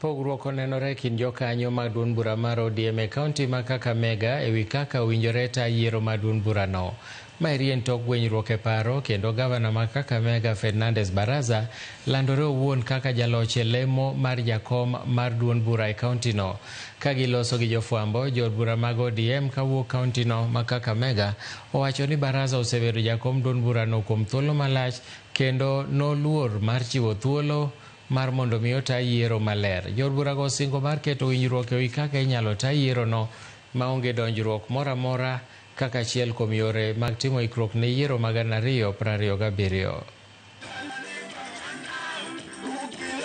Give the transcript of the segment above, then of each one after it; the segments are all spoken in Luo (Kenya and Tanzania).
Pogruok onenore e kind jokanyo mag duond bura mar ODM e kaunti ma Kakamega ewi kaka owinjore ta yiero mar duond burano. Maeri en tok gwenyruok e paro kendo gavana ma Kakamega Fernandes Baraza landore owuon kaka jaloch e lemo mar jakom mar duond bura e kauntino. Ka giloso gi jofwambo, jood bura mag ODM kawuok kauntino ma Kakamega owacho ni Baraza osebedo jakom duond burano kuom thuolo malach kendo noluor mar chiwo thuolo mar mondo mi ota yiero maler. Jood burago osingo mar keto winjruok ewi kaka inyalo ta yierono maonge donjruok moro amora kaka achiel kuom yore mag timo ikruok ne yiero mag 2027.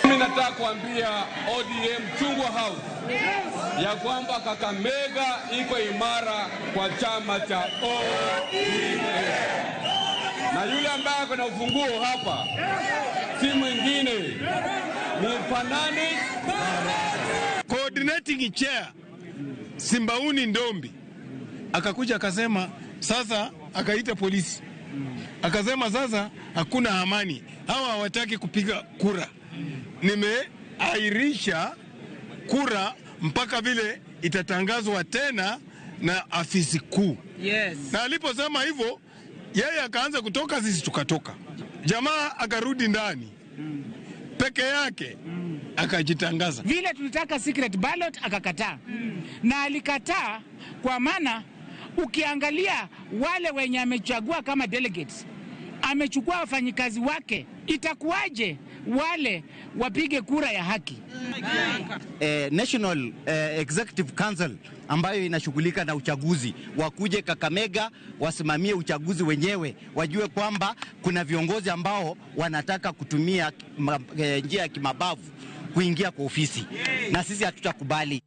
Mimi nataka kuambia ODM Chungwa House ya kwamba Kakamega iko imara kwa chama cha ODM, na yule ambaye ako na ufunguo hapa si mwingine ni Fanani. Coordinating chair Simbauni Ndombi akakuja akasema sasa, akaita polisi akasema sasa hakuna amani, hawa hawataki kupiga kura, nimeahirisha kura mpaka vile itatangazwa tena na afisi kuu. Yes. Na aliposema hivyo, yeye akaanza kutoka, sisi tukatoka. Jamaa akarudi ndani peke yake akajitangaza. Vile tulitaka secret ballot akakataa. Na alikataa kwa maana ukiangalia wale wenye amechagua kama delegates, amechukua wafanyikazi wake, itakuwaje wale wapige kura ya haki? National Executive Council ambayo inashughulika na uchaguzi wakuje Kakamega wasimamie uchaguzi wenyewe, wajue kwamba kuna viongozi ambao wanataka kutumia njia ya kimabavu kuingia kwa ofisi, na sisi hatutakubali.